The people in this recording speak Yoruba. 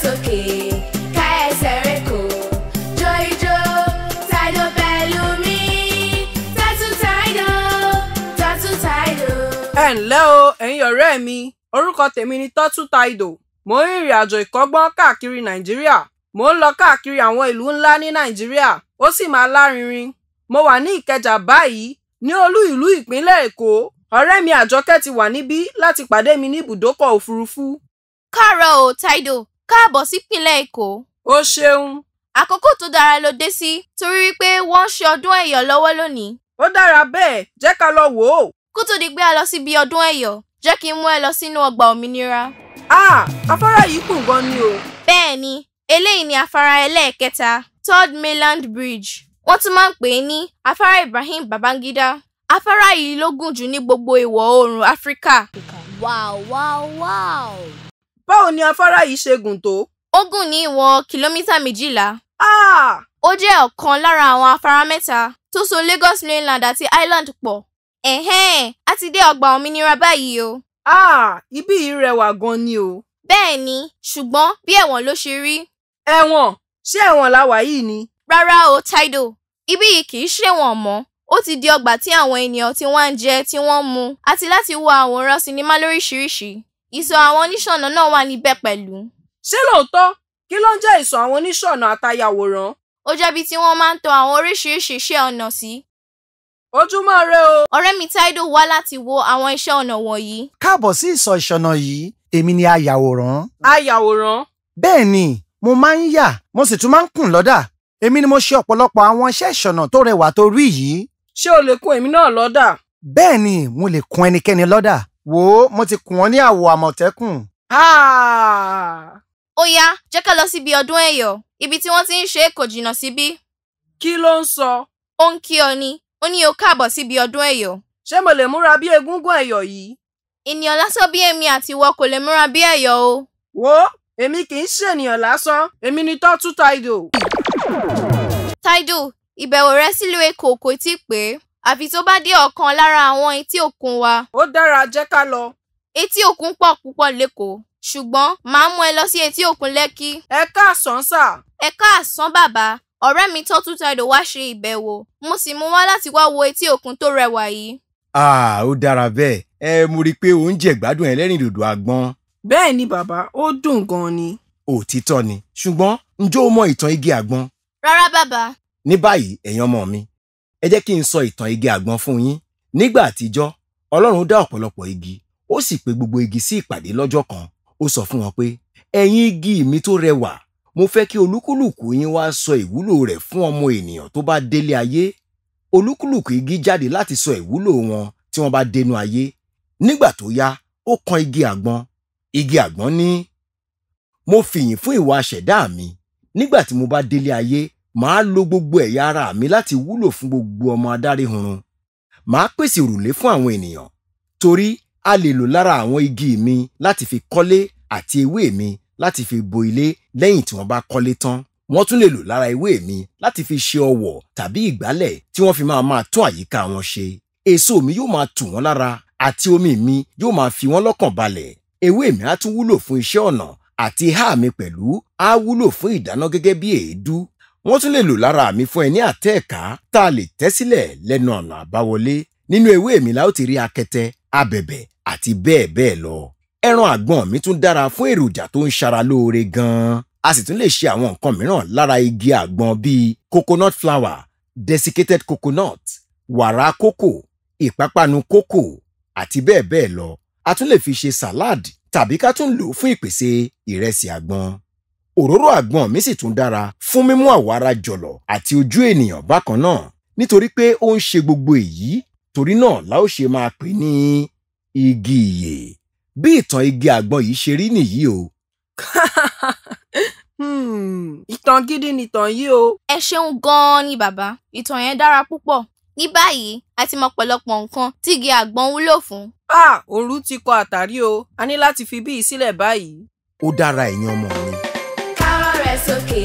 Sókè, ká ẹsẹ̀ rẹ̀ kò. Jó ijó, Taido pẹ̀lú mi. Tatu Taido, Tatu Taido. Ẹ ǹlẹ́ o, ẹ̀yin ọ̀rẹ́ mi. Orúkọ tèmi ni Tọ́tù Taido. Mo ń rìnrìn àjò ìkọ́gbọ́n káàkiri Nàìjíríà. Mo ń lọ káàkiri àwọn ìlú ńlá ní Nàìjíríà, ó sì máa lárinrin. Mo wà ní Ìkẹjà báyìí, ní olú ìlú ìpínlẹ̀ Èkó. Ọ̀rẹ́ mi Àjọkẹ́ ti wà níbí láti pàdé mi ní ibùdókọ̀ òfurufú. Káàárọ̀ o, Taido. Káàbọ̀ sípínlẹ̀ Èkó. O ṣeun. Àkókò tó dára ló dé sí torí wípé wọ́n ń ṣe ọdún Ẹ̀yọ̀ lọ́wọ́ lónìí. Ó dára bẹ́ẹ̀, jẹ́ ká lọ wò ó. Kó tó di pé a lọ síbi ọdún Ẹ̀yọ̀, jẹ́ kí n mú ẹ lọ sínú ọgbà òmìnira. Ah, afárá yìí gùn gan ni o. Bẹ́ẹ̀ ni, eléyìí ni afárá ẹlẹ́ẹ̀kẹta, Third Mainland Bridge. Wọ́n tún máa ń pè é ní afárá Ibrahim Babangida. Afárá yìí ló gùn jù ní gbogbo ìwọ̀ oòrùn Áfíríkà. Wow, wow, wow. Báwo ni afárá yìí ṣe gùn tó? Ó gùn ní ìwọ̀n kìlómítà 12. Ah! Ó jẹ́ ọ̀kan lára àwọn afárá mẹ́ta tó so Lagos mainland àti island pọ̀. Ẹ̀hẹ́n, a ti dé ọgbà òmìnira báyìí o. Ah, ibí yìí rẹwà gan ni o. Bẹ́ẹ̀ ni, ṣùgbọ́n bí ẹ̀wọ̀n ló ṣe rí. Ẹ̀wọ̀n? Ṣé ẹ̀wọ̀n la wà yìí ni? Rárá o, Taido. Ibí yìí kì í ṣẹ̀wọ̀n mọ́. Ó ti di ọgbà tí àwọn ènìyàn ti wá ń jẹ, tí wọ́n ń mu, àti láti wo àwòrán sinimá lóríṣiríṣi. Ìsọ̀ àwọn oníṣọ̀nà náà wà níbẹ̀ pẹ̀lú. Ṣé lóòótọ́? Kí ló ń jẹ́ ìsọ̀ àwọn oníṣọ̀nà àtayàwòrán? Ó jẹ́ ibi tí wọ́n máa ń to àwọn oríṣiríṣi iṣẹ́ ọnà sí. Ojúmọ́ re o. Ọ̀rẹ́ mi Taido wá láti wo àwọn iṣẹ́ ọnà wọ̀nyí. Káàbọ̀ sí ìsọ̀ ìṣọ̀nà yìí, èmi ni ayàwòrán. Ayàwòrán? Bẹ́ẹ̀ ni, mo máa ń yà, mo sì tún máa ń kùn lọ́dà. Èmi ni mo ṣe ọ̀pọ̀lọpọ̀ àwọn iṣẹ́ ìṣọ̀nà tó rẹwà tó rí yìí. Ṣé o lè kun èmi náà lọ́dà? Bẹ́ẹ̀ ni, mo lè kun ẹnikẹ́ni lọ́dà. Wò ó, mo ti kùn ọ́ ní àwọ̀ àmọ̀tẹ́kùn. Ah! Ó yá, jẹ́ ká lọ síbi ọdún Ẹ̀yọ̀, ibi tí wọ́n ti ń ṣe é kò jìnnà síbí. Kí ló ń sọ? Ó ń kí ọ ni, ó ní o káàbọ̀ síbi ọdún Ẹ̀yọ̀. Ṣé mo lè múra bí egúngún Ẹ̀yọ̀ yìí? Ènìyàn lásán bí èmi àti ìwọ kò lè múra bí Ẹ̀yọ̀ o. Wo, èmi kì í ṣènìyàn lásán, èmi ni Tọ́tù Taido. Taido, ìbẹ̀wò rẹ sílùú Èkó kò tíì pé, àfi tó bá dé ọ̀kan lára àwọn etí òkun wa. Ó dára, jẹ́ ká lọ. Etí òkun pọ̀ púpọ̀ l'Ékòó, ṣùgbọ́n màá mú ẹ lọ sí etí òkun Lẹ́kí. Ẹ káàsán sà. Ẹ káàsán bàbá, ọ̀rẹ́ mi Tọ́tù Taido wá ṣe ìbẹ̀wò, mo sì mú wá láti wá wo etí òkun tó rẹwà yìí. Ah, ó dára bẹ́ẹ̀. Ẹ mo rí i pé ò ń jẹ ìgbádùn ẹlẹ́rìndòdò àgbọn. Bẹ́ẹ̀ ni bàbá, ó dùn gan ni. Òtítọ́ ni, ṣùgbọ́n ǹjẹ́ o mọ ìtàn igi àgbọn? Rárá bàbá. Ní báyìí, ẹ̀yin ọmọ mi, ẹ jẹ́ kí n sọ ìtàn igi àgbọn fún yín. Nígbà àtijọ́, Ọlọ́run dá ọ̀pọ̀lọpọ̀ igi, ó sì pe gbogbo igi sí ìpàdé lọ́jọ́ kan. Ó sọ fún wọn pé, ẹ̀yin igi mi tó rẹwà, mo fẹ́ kí olúkúlùkù yín wá sọ ìwúlò rẹ̀ fún ọmọ ènìyàn tó bá délé ayé. Olúkúlùkù igi jáde láti sọ ìwúlò wọn tí wọ́n bá dénú ayé. Nígbà tó yá, ó kan igi àgbọn. Igi àgbọn ní, mo fìyìn fún ìwà aṣẹ̀dá mi. Nígbà tí mo bá délé ayé, màá lo gbogbo ẹ̀yà ara mi láti wúlò fún gbogbo ọmọ adáríhunrun. Màá pèsè òrùlé fún àwọn ènìyàn, torí a lè lò lára àwọn igi mi láti fi kọ́lé àti ewé mi láti fi bo ilé lẹ́yìn tí wọ́n bá kọ́lé tán. Wọ́n tún lè lò lára ewé mi láti fi ṣe ọwọ̀ tàbí ìgbálẹ̀ tí wọ́n fi máa máa tún àyíká wọn ṣe. Èso mi yóò máa tù wọ́n lára àti omi mi yóò máa fi wọ́n lọ́kàn balẹ̀. Ewé mi á tún wúlò fún iṣẹ́ ọnà àti ìhà mi pẹ̀lú á wúlò fún ìdáná gẹ́gẹ́ bí èédú. Wọ́n tún lè lò lára mi fún ẹní àtẹ́ẹ̀ká tá a lè tẹ́ sílẹ̀ lẹ́nu ọ̀nà àbáwọlé. Nínú ewé mi la ó ti rí akẹtẹ, abẹ̀bẹ̀ àti bẹ́ẹ̀ bẹ́ẹ̀ lọ. Ẹran àgbọn mi tún dára fún èròjà tó ń ṣara lóore gan-an. A sì tún lè ṣe àwọn nǹkan mìíràn lára igi àgbọn bíi coconut flour, desiccated coconut, wàrà kókò, ìpápánu kókò àti bẹ́ẹ̀ bẹ́ẹ̀ lọ. A tún lè fi ṣe salad tàbí ká tún lò ó fún ìpèsè ìrẹsì àgbọn. Òróró àgbọn mi sì tún dára fún mímú àwọ̀ ara jọ̀lọ̀ àti ojú ènìyàn bákan náà. Nítorí pé ó ń ṣe gbogbo èyí, torí náà la ó ṣe máa pè ní igi ìyè. Bí ìtàn igi àgbọn yìí ṣe rí nìyí o. Ìtàn gidi nìtàn yìí o. Ẹ ṣeun gan-an ni bàbá, ìtàn yẹn dára púpọ̀. Ní báyìí, a ti mọ ọ̀pọ̀lọpọ̀ nǹkan tí igi àgbọn wúlò fún. Ah, òru ti kọ àtàrí o, a ní láti fi bí yìí sílẹ̀ báyìí. Ó dára ẹ̀yin ọmọ mi. Káwọ́ rẹ̀ sókè.